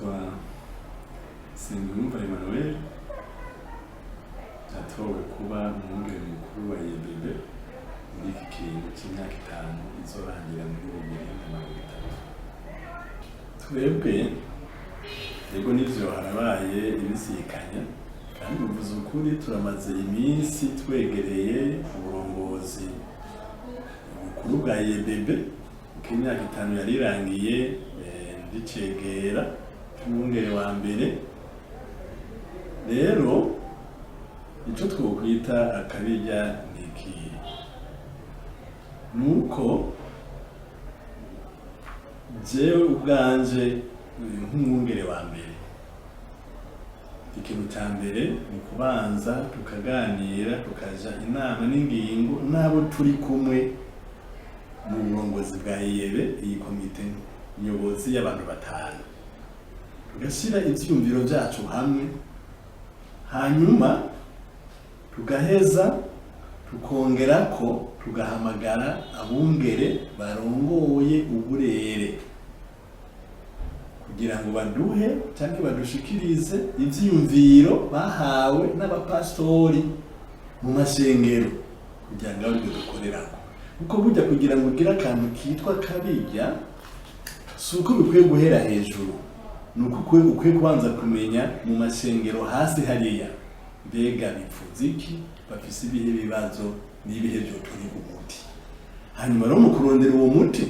Nitwa Nsengiyumva Emmanuel, natowe kuba umwungere mukuru wa IEBB muri iki kiringo c'imyaka 5 izorangira muri 2030. Twebwe yego nivyo, harabaye ibisikanya, kandi muvuze ukuri, turamaze iminsi twegereye uburongozi bukuru bwa IEBB kuko imyaka 5 yari irangiye ndicegera c'umwungere wa mbere. Rero ico twokwita akabirya ni ikihe? Nuko jewe ubwanje nk'umwungere wa mbere, ikintu ca mbere ni kubanza tukaganira, tukaja inama n'ingingo n'abo turi kumwe mu burongozi bwa IEB, iyi komite nyobozi y'abantu batanu, tugashyira ivyiyumviro vyacu hamwe, hanyuma tugaheza tukongerako tugahamagara abungere barongoye uburere kugira ngo baduhe canke badushikirize ivyiyumviro bahawe n'abapastori mu mashengero, kugira ngo aribyo dukorerako. Kuko burya kugira ngo ugire akantu kitwa kabirya, si uko bikwiye guhera hejuru, ni uko ukwiye kubanza kumenya mu mashengero hasi hariya, mbega bipfuza iki, bafise ibihe bibazo, n'ibihe vyotorerwa umuti. Hanyuma rero mu kurondera uwo muti,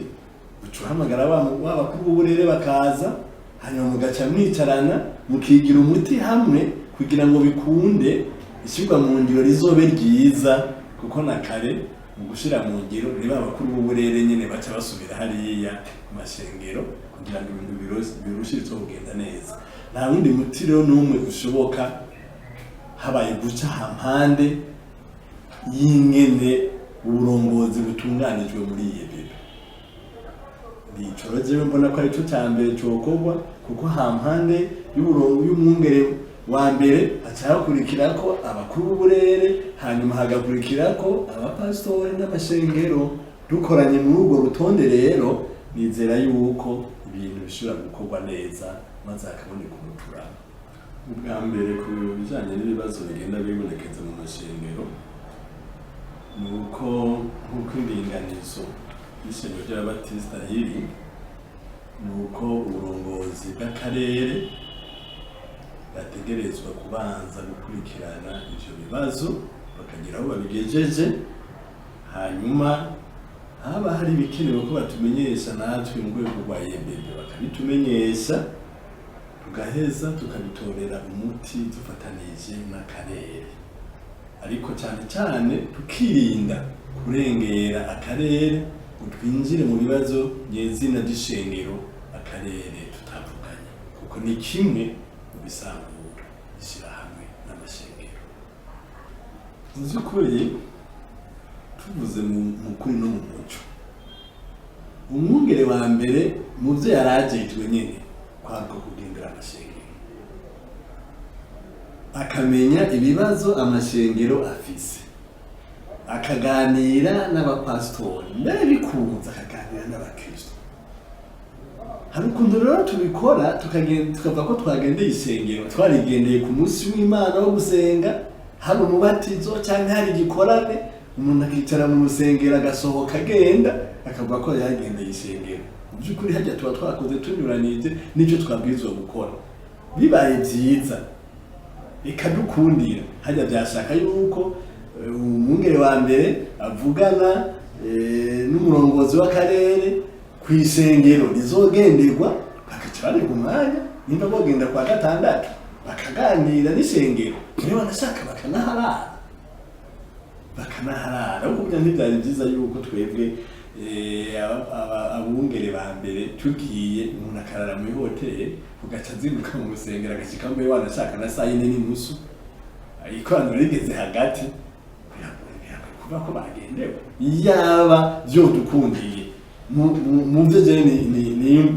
uca uhamagara wa bakuru b'uburere bakaza, hanyuma mugaca mwicarana mukigira umuti hamwe kugira ngo bikunde ishyirwa mu ngiro rizobe ryiza. Kuko na kare mu gushira mu ngiro ni ba bakuru b'uburere nyene baca basubira hariya ku mashengero kugira ngo ibintu birushirizeho kugenda neza. Nta wundi muti rero n'umwe ushoboka habaye guca hampande y'ingene uburongozi butunganijwe muri iyi bebe. Nico rero jewe mbona ko arico ca mbere cokorwa, kuko hampande y'uburongo y'umwungere wa mbere haca hakurikirako abakuru b'uburere, hanyuma hagakurikirako abapasitori n'amashengero. Dukoranye muri urwo rutonde rero, nizera yuko ibintu bishobora gukorwa neza maze hakaboneka umuturamo. Ubwa mbere, ku bijanye n'ibibazo bigenda bibonekeza mu mashengero, ni uko nk'uko indinganizo y'ishengero ry'Ababatisita iri, ni uko uburongozi bw'akarere bategerezwa kubanza gukurikirana ivyo bibazo bakagira aho babigejeje, hanyuma haba hari ibikenewe ko batumenyesha natwe mu rwego rwa IEBB bakabitumenyesha, tugaheza tukabitorera umuti dufatanije n'akarere, ariko cyane cyane tukirinda kurengera akarere ngo twinjire mu bibazo nyezina ry'ishengero akarere tutavuganye, kuko ni kimwe mu bisambura ishyirahamwe n'amashengero. Mu by'ukuri, tuvuze mu kuri no mu muco, umwungere wa mbere mu byo yari ajejwe nyene kwabwo kugendera amashengero, akamenya ibibazo amashengero afise, akaganira n'abapasitori, mbere bikunze akaganira n'abakristo. Hari ukuntu rero tubikora tukagenda tukavuga ko twagendeye isengero, twarigendeye ku munsi w'Imana wo gusenga, hari umubatizo cyangwa hari igikorane, umuntu akicara mu rusengero agasohoka agenda, akavuga ko yagendeye isengero. Mu by'ukuri hajya tuba twakoze tunyuranije n'ibyo twabwirizwa gukora. Bibaye byiza ikadukundira, hajya byashaka yuko umwungere wa mbere avugana n'umurongozi w'akarere ku isengero rizogenderwa, bagaca bareka umwanya, nimba bogenda kwa gatandatu, bakaganira n'isengero, niba banashaka bakanaharara. Ariko burya ntibyari byiza yuko twebwe abungere ba mbere tugiye, umuntu akarara muri hoteli, ugaca azinduka mu rusengero, agashika mbere wanashaka na saa 4:30, ikoraniro rigeze hagati. Biragoye kuvuga ko bagendewe. Yaba vyodukundiye, mu vyo jewe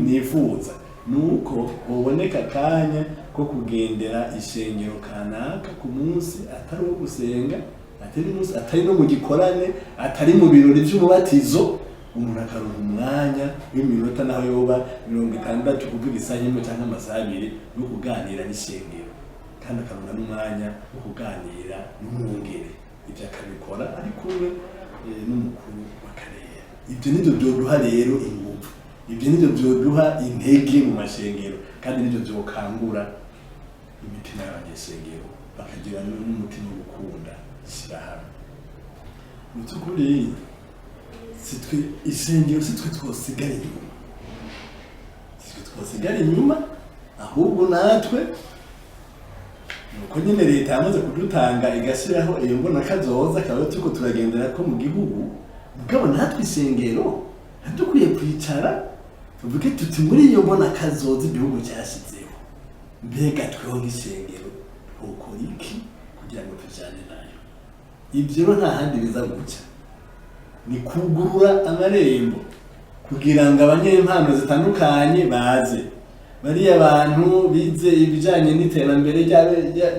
nifuza nuko hoboneka akanya ko kugendera ishengero kanaka ku munsi atari uwo gusenga, atari umunsi, atari no mu gikorane, atari mu birori vy'umubatizo. Umuntu akaronka umwanya w'iminota, naho yoba 60, kuvuga isaha imwe cyangwa amasaha 2 yo kuganira n'ishengero, kandi akaronka n'umwanya wo kuganira n'umwungere. Ibyo akabikora ari kumwe n'umukuru w'akarere. Ibyo nibyo byoduha rero ingufu, ibyo nibyo byoduha intege mu mashengero, kandi nibyo byokangura imitima y'abanyeshengero, bakagira n'umutima wo gukunda ishyirahamwe. Mu by'ukuri, si twe ishengero, si twe twosigara inyuma, si twe twosigara inyuma, ahubwo natwe nuko nyine leta yamaze kudutanga, igashyiraho iyo mbonakazoza, akaba turiko turagendera ko mu gihugu. Mugabo natwe ishengero ntidukwiye kwicara tuvuge tuti: "Muri iyo mbonakazoza igihugu cyashyizeho, mbega tweho nk'ishengero twokora iki kugira ngo tujyane nayo?" Ibyo rero nta handi biza guca, ni kugurura amarembo kugira ngo abanyempano zitandukanye baze. Bariya bantu bize ibijyanye n'iterambere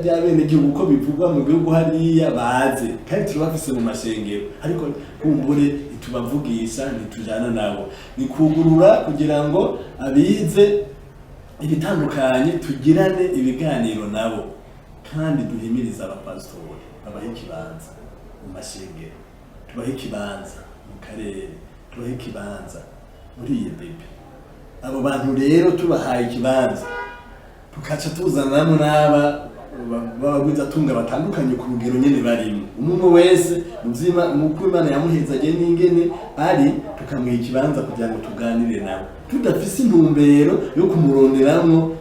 ry'abenegihugu, uko bivugwa mu gihugu hariya, baze. Kandi turabafise mu mashengero, ariko kumbure ntitubavugisha, ntitujana nabo. Ni kugurura kugira ngo abize ibitandukanye tugirane ibiganiro nabo, kandi duhimirize abapasitori, babahe ikibanza mu mashengero, tubahe ikibanza mu karere, tubahe ikibanza muri iyi bebe. Abo bantu rero tubahaye ikibanza, tukaca tuzanamo n'aba b'abagwizatunga batandukanye ku rugero nyene barimo, umwe umwe wese mu uko Imana yamuhezagiye n'ingene ari, tukamuha ikibanza kugira ngo tuganire nabo, tudafise intumbero yo kumuronderamwo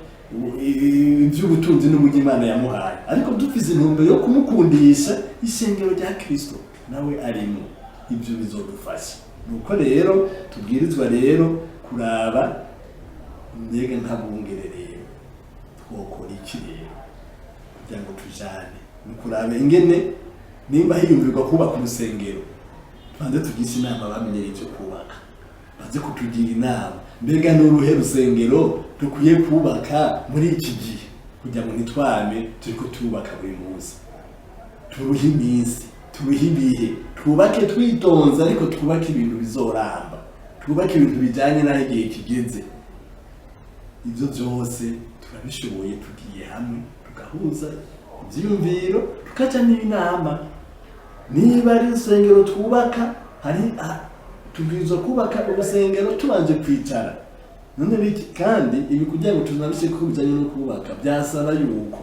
ivy'ubutunzi n'uburyo Imana yamuhaye, ariko dufise intumbero yo kumukundisha ishengero rya Kristo nawe arimo. Ibyo bizodufasha. Nuko rero tubwirizwa rero kuraba: mbega nk'abungere rero twokora iki rero kugira ngo tujane? Ni ukuraba ingene nimba hiyumvirwa kubaka urusengero, tubanze tugishe inama bamenyereye ivyo kubaka, baze kutugira inama: mbega ni uruhe rusengero dukwiye kubaka muri iki gihe, kugira ngo ntitwame turiko turubaka buri munsi? Turuhe iminsi, turuhe ibihe, twubake twitonze, ariko twubake ibintu bizoramba, twubake ibintu bijyanye n'aho igihe kigeze. Ibyo byose turabishoboye tugiye hamwe, tugahuza ibyiyumviro, tukaja n'inama. Niba ari urusengero twubaka, hari tubwirizwa kubaka urusengero tubanje kwicara. None biki? Kandi ibi kugira ngo tunabishe ko bijanye no kubaka, byasaba yuko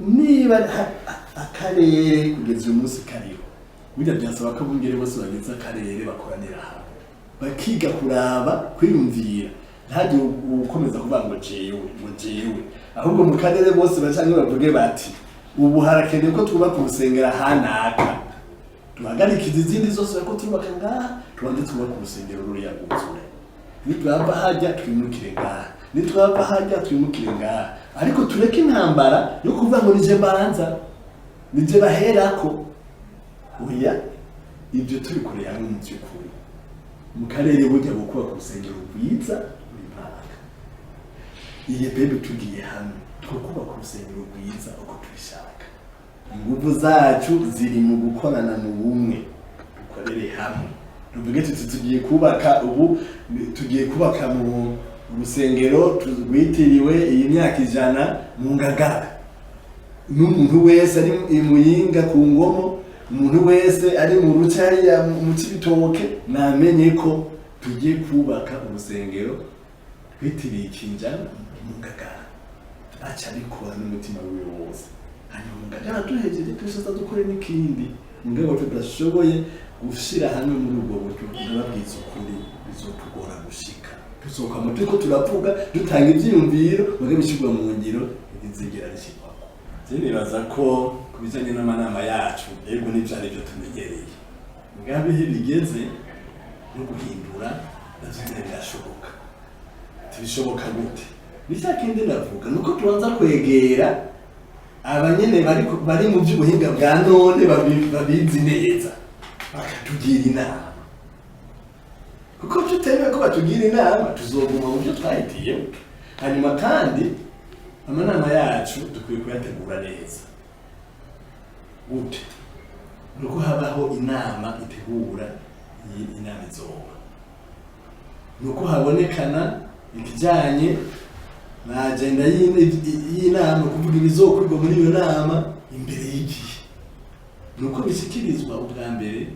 niba akarere kugeza uyu munsi kariho, burya byasaba ko abungere bose bagize akarere bakoranira hamwe, bakiga kuraba kwiyumvira. Ntihagire ukomeza kuvuga ngo jewe, ngo jewe, ahubwo mu karere bose bacange bavuge bati: "Ubu harakenewe ko twubaka urusengero ahanaka, duhagarike izindi zose ko turubaka ngaha, tubanze twubake urusengero ruriya rwuzure. Nitwava hajya twimukire ngaha, nitwava hajya twimukire ngaha." Ariko tureke intambara yo kuvuga ngo nije mbanza, nije baherako. Oya, ibyo tubikoreye hamwe, mu by'ukuri mu karere burya bukubaka urusengero rwiza buri mwaka. Iyi bebe tugiye hamwe, twakubaka urusengero rwiza uko tubishaka. Ingufu zacu ziri mu gukorana mu bumwe. Dukorere hamwe, tuvuge tuti: "Tugiye kubaka ubu, tugiye kubaka mu urusengero rwitiriwe iyi myaka 100 mu Ngagara." N'umuntu wese ari i Muyinga ku Ngomo, umuntu wese ari mu Ruca hariya mu Cibitoke, namenye ko tugiye kubaka urusengero rwitiriwe ikinjana mu Ngagara, aca abikora n'umutima wiwe wose. Hanyuma mu Ngagara duhejeje, dushaka dukore n'ikindi. Mugabo tudashoboye gushira hamwe muri ubwo buryo, ndababwiza ukuri, bizotugora gushika. Tuzokwama turiko turavuga, dutanga ivyiyumviro, muge bishyirwa mu ngiro ntizigera rishyirwako. Je nibaza ko ku bijanye n'amanama yacu, yego, n'ivyo ari byo tumenyereye, mugabe iyo bigeze no guhindura navyo nyene birashoboka. Tibishoboka gute? Ni cya kindi navuga, nuko tubanza kwegera abanyene bari mu by'ubuhinga bwa none, babizi neza, bakatugira inama. Kuko tutemeye ko batugira inama, tuzoguma mu byo twahitiyemo. Hanyuma kandi amanama yacu dukwiye kuyategura neza. Gute? Nuko habaho inama itegura. Iyi inama izoba ni uko habonekana ikijyanye na agenda y'inama, kuvuga ibizokorwa muri iyo nama imbere y'igihe, ni uko bishyikirizwa ubwa mbere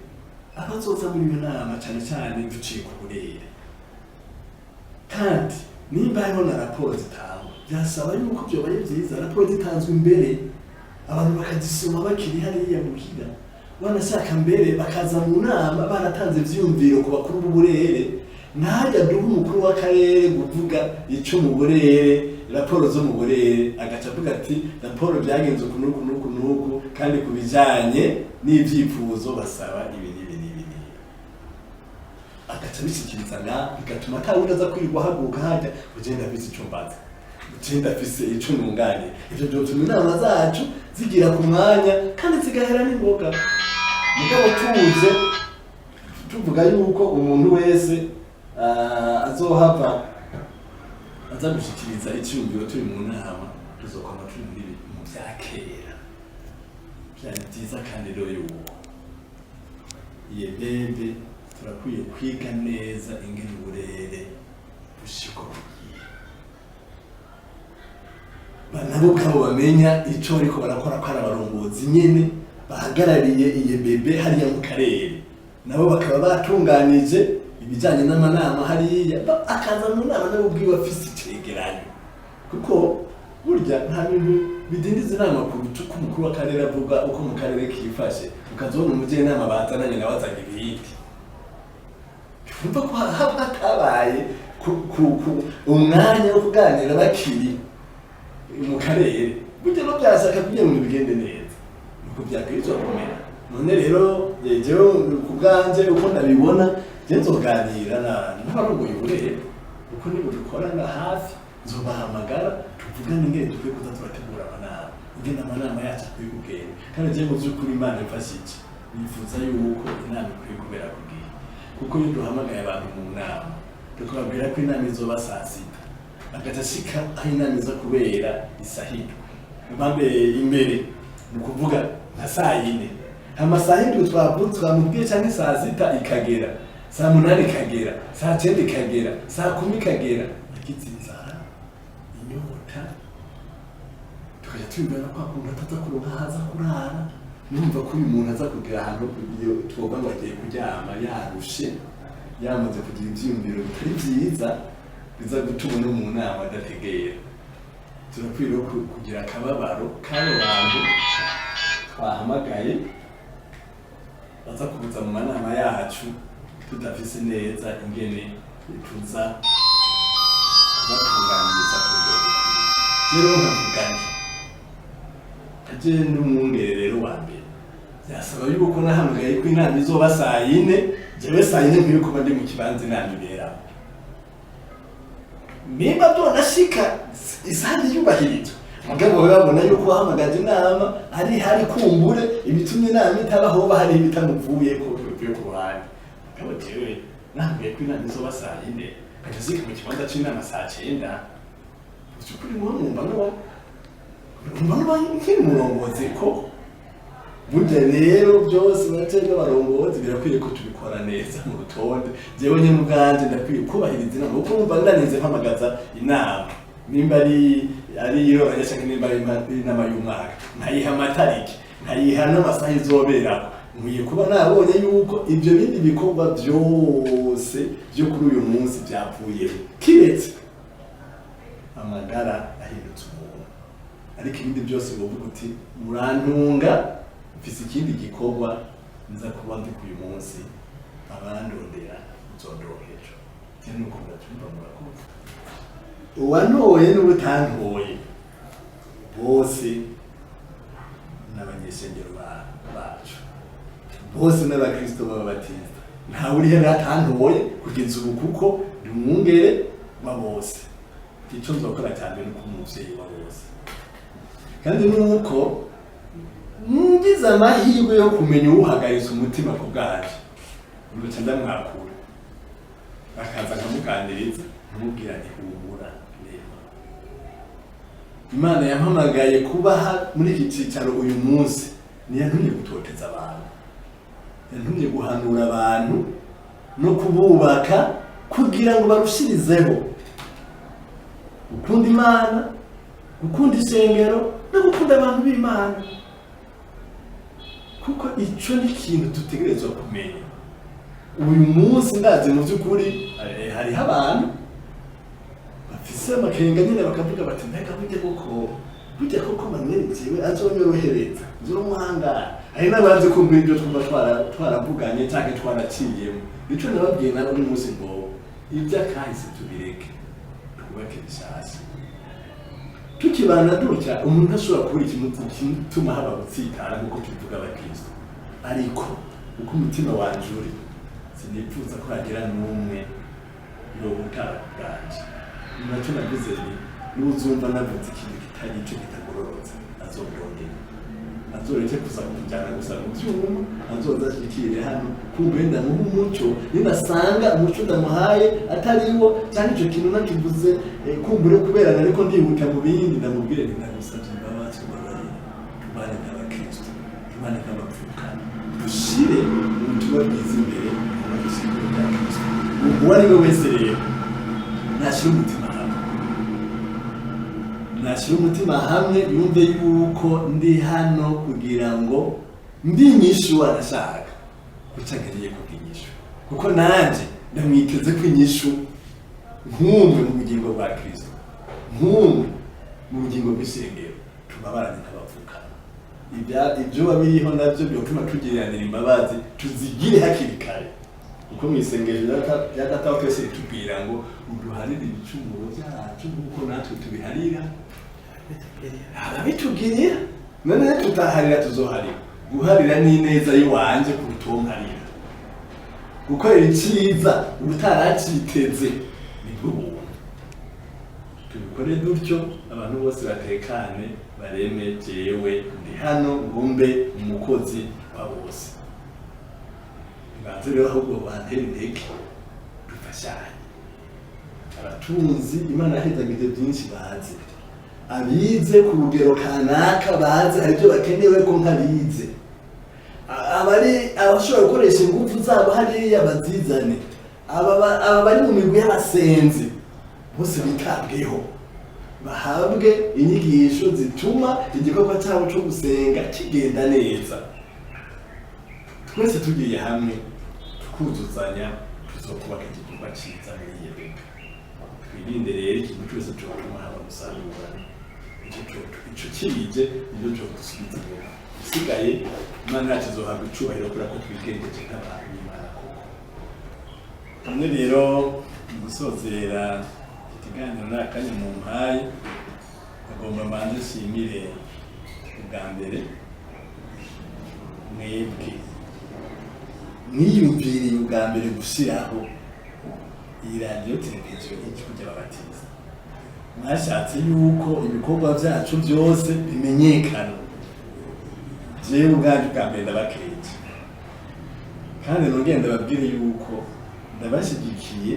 abazoza muri iyo nama, cyane cyane duciye ku burere. Kandi nimba hariho na raporo zitangwa, byasaba yuko byobaye byiza raporo zitanzwe imbere, abantu bakazisoma bakiri hariya muhira, banashaka mbere bakaza mu nama baratanze ivyiyumviro ku bakuru b'uburere. Ntajya duha umukuru w'akarere kuvuga ico mu burere, raporo zo mu burere, agaca avuga ati raporo byagenze uku n'uku n'uku n'uku, kandi ku bijanye n'ivyifuzo basaba ibi n'ibi n'ibi n'ibi, agaca abishikiriza nga bigatuma atawundi aza kwirirwa ahaguruka hajya ugenda afise ico mbaza, ugenda afise ico nunganira. Ivyo vyotuma inama zacu zigira ku mwanya kandi zigahera n'ingoga. Mugabo tuze tuvuga yuko umuntu wese azohava aza gushikiriza icyumviro turi mu nama, tuzokoma turi muri mu vya kera. Byari byiza kandi rero yuko yebebe turakwiye kwiga neza ingene uburere bushikwa ku gihe, nabo ubwabo bamenya ico bariko barakora, ko ari abarongozi nyene bahagarariye iye bebe hariya mu karere, nabo bakaba batunganije ibijanye n'amanama hariya, akaza mu nama nabo ubwiwe afise icegeranyo, kuko burya nta bintu bidindiza inama kuruta uko umukuru w'akarere avuga uko mu karere kifashe, ukazobona umujyanama bazananye nawe azanye ibindi. Urumva ko haba hatabaye umwanya wo kuganira bakiri mu karere. Burya no byashaka kugira ngo bigende neza nuko byakwirizwa kumera. None rero jewe ku bwanje uko ndabibona, je nzoganira n'abarongoye uburere, kuko nibo dukorana hafi. Nzobahamagara tuvugane ingene dukwiye kuza turategura amanama, ingene amanama yacu akwiye kugenda. Kandi jewe mu vy'ukuri Imana imfashije, nifuza yuko inama ikwiye kubera ku gihe, kuko iyo duhamagaye abantu mu nama tukababwira ko inama izoba saa 6, bagaca ashika aho inama iza kubera isaha 7 bambe imbere, ni ukuvuga nka saa 4, hama saa 7 twavutse twamubwiye, canke saa 6 ikagera, saa 8 ikagera, saa 9 ikagera, saa 10 ikagera, agize inzara, inyota, tukajya tubibona kwa kuntu ataza kuronka aho aza kurara. Numva ko uyu muntu aza kugera ahantu iyo twoga ngo agiye kuryama yarushe, yamaze kugira ivyiyumviro bitari vyiza biza gutuma no mu nama adategera. Turakwiriye kugira akababaro k'abo bantu twahamagaye baza kuza mu manama yacu tudafise neza ingene tuza kubatunganiriza ku rugero rukwiye. Rero nkavuga nti aje n'umwungere rero wa mbere, byasaba yuko nahamagaye ko inama izoba saa 4, jewe saa 4 nkwiye kuba ndi mu kibanza inama iberamo. Nimba byonashika isaha ntiyubahirizwe, mugabo babe babona yuko wahamagaje inama ari hari, kumbure ibitumye inama itaba hoba hari ibitamuvuyeko bivuye ku ruhande. Mugabo jewe nahamagaye ko inama izoba saa 4, nkaca nshika mu kibanza c'inama saa 9, by'ukuri muba mwumva nuba nkiri umurongozi koko. Burya rero byose baracyari n'abarongozi, birakwiye ko tubikora neza mu rutonde. Jewe nyene ubwanje ndakwiye kubahiriza inama, kuko numva ndarinze mpamagaza inama, nimba ari iroranya canke nimba ari inama y'umwaka, nkayiha amatariki, nkayiha n'amasaha izoberako, nkwiye kuba nabonye yuko ibyo bindi bikorwa byose byo kuri uyu munsi byavuyeho, kiretse amagara ahindutse umuntu. Ariko ibindi byose wovuga uti murantunga, mfise ikindi gikorwa nza kuba ndi uyu munsi, abandondera nzondoka ejo. Je nuko ndabyumva. Murakoze. Uwantoye n'ubutantoye bose n'abanyeshengero bacu, bose n'abakristo b'ababatista. Ntawe uri hano atantoye kugeza ubu, kuko ndi umwungere wa bose. Icyo nzokora cyane ni ukuba umuvyeyi wa bose, kandi nuko ngize amahirwe yo kumenya uwuhagaritse umutima ku bwaje, nduca ndamwakura, akaza nkamuganiriza, nkamubwira nti humura reba, Imana yampamagaye kubaha muri iki cicaro uyu munsi, ntiyantumye gutoteza abantu, yantumye guhanura abantu. No kububaka kugira ngo barushirizeho gukunda Imana, gukunda isengero no gukunda abantu b'Imana, kuko ico ni ikintu dutegerezwa kumenya. Uyu munsi ndazi mu by'ukuri hariho abantu bafise amakenga nyine, bakavuga bati: "Mbega burya koko Manuel jewe azonyorohereza, nzomuhangara?" Hari n'abazi kumva ibyo twumva twaravuganye canke twaraciyemo. Ico nababwiye nawe uno munsi ngo iby'akahise tubireke, twubake bishasha. Tukibana dutya, umuntu ntashobora kubura ikintu gituma haba gutsitara nk'uko tubivuga abakristo, ariko uko umutima wanje uri, sinipfuza ko hagira n'umwe yobutara ku bwanje. Nacyo navuze nti nuzumva navuze ikintu kitari ico, kitagororotse, azondondera, azoreke kuza kujyana gusa mu byuma, azoza ashikire hano kumva wenda muhe umuco. Ninasanga umuco ndamuhaye atari wo, cyangwa icyo kintu nakivuze kumbure kubera nariko ndihuta mu bindi, ndamubwire nti: "Ndagusabye imbabazi, ubabarire." Tubane nk'abakristo, tubane nk'abapfukana, dushire ubutumwa bwiza imbere, twubake ishingiro rya Kristo. Uwo ari we wese rero nashyire umutima hamwe, nashyire umutima hamwe, yumve yuko ndi hano kugira ngo ndi inyishu. Arashaka guca nkeneye kubwa inyishu, kuko nanjye ndamwiteze ko inyishu nk'umwe mu bugingo bwa Kristo, nk'umwe mu bugingo bw'isengero. Tubabarane nk'abavukana. Ibyo biriho nabyo byotuma tugiranira imbabazi, tuzigire hakiri kare, kuko mu isengesho rya Data wa twese ritubwira ngo: "Uduharire ibicumuro byacu nk'uko natwe tubiharira ababitugirira." None tutaharira, tuzoharira. Guharira ni ineza y'iwanje kuruta uwo mparira. Gukorera icyiza utaraciteze nibwo buntu. Tubikore dutyo, abantu bose batekane, bareme. Jewe ndi hano ngo mbe umukozi wa bose. Banze rero ahubwo bantere intege, dufashanye. Abatunzi Imana yahezagije byinshi baze, abize ku rugero kanaka baze, hari ibyo bakenewe ko nk'abize. Abari abashobora gukoresha ingufu zabo hariya bazizane, aba bari mu migwi y'abasenzi bose bitabweho, bahabwe inyigisho zituma igikorwa cyabo cyo gusenga kigenda neza. Twese tugiye hamwe tukuzuzanya, tuzokubaka igikorwa cyiza muri iyi leta. Twirinde rero ikintu cyose cyotuma haba gusarurana. Ico kije nibyo cyo dusubiza inyuma. Isigaye Imana yacu izohabwa icubahiro kubera ko twigengeje nk'abantu b'Imana koko. Hamwe rero mu gusozera ikiganiro n'akanya mu mpaye, agomba mbanze nshimire ubwa mbere mwebwe mwiyumviriye ubwa mbere gushyiraho iyi radiyo televiziyo Ijwi ry'Ababatiza. Mwashatse yuko ibikorwa byacu byose bimenyekana. Jewe ubwanjye ubwa mbere ndabakeje, kandi nongeye ndababwire yuko ndabashyigikiye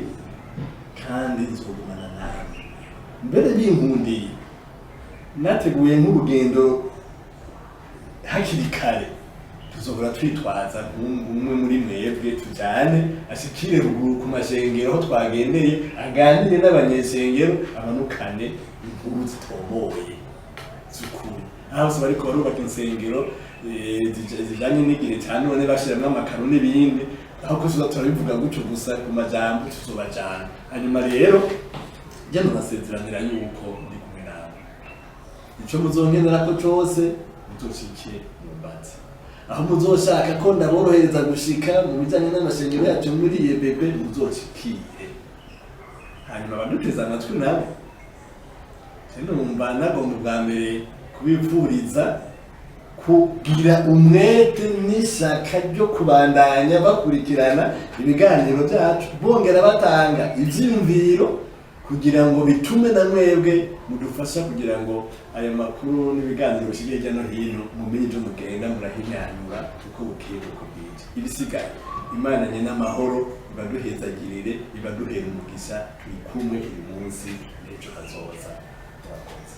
kandi nzogumana nawe. Mbere binkundiye, nateguye nk'urugendo hakiri kare, tuzohora twitwaza nk'umwe muri mwebwe, tujyane ashikire ruguru ku mashengero aho twagendeye, aganire n'abanyeshengero, amanukane inkuru zitomoye z'ukuri. Aho hose bariko barubaka insengero zijanye n'igihe cya none, bashiramwo amakaro n'ibindi, aho ko tuza turabivuga gutyo gusa ku majambo, tuzobajana. Hanyuma rero njye nubasezeranira yuko ndi kumwe nawe. Ico muzonkenera ko cose, muzoshike mumbaze. Aho muzoshaka ko ndaborohereza gushika mu bijanye n'amashengero yacu muri EBB, muzoshikire. Hanyuma abaduteze amatwi nabo, numva nagomba ubwa mbere kubipfuriza kugira umwete n'ishyaka ryo kubandanya bakurikirana ibiganiro byacu, bongera batanga ivyiyumviro kugira ngo bitume na mwebwe mudufasha kugira ngo ayo makuru n'ibiganiro bishike hirya no hino, mumenye ibyo mugenda murahinyanyura uko bukeye uko bwije. Ibisigaye, Imana nyene amahoro ibaduhezagirire, ibaduhere umugisha. Turi kumwe uyu munsi n'ejo hazoza. Murakoze.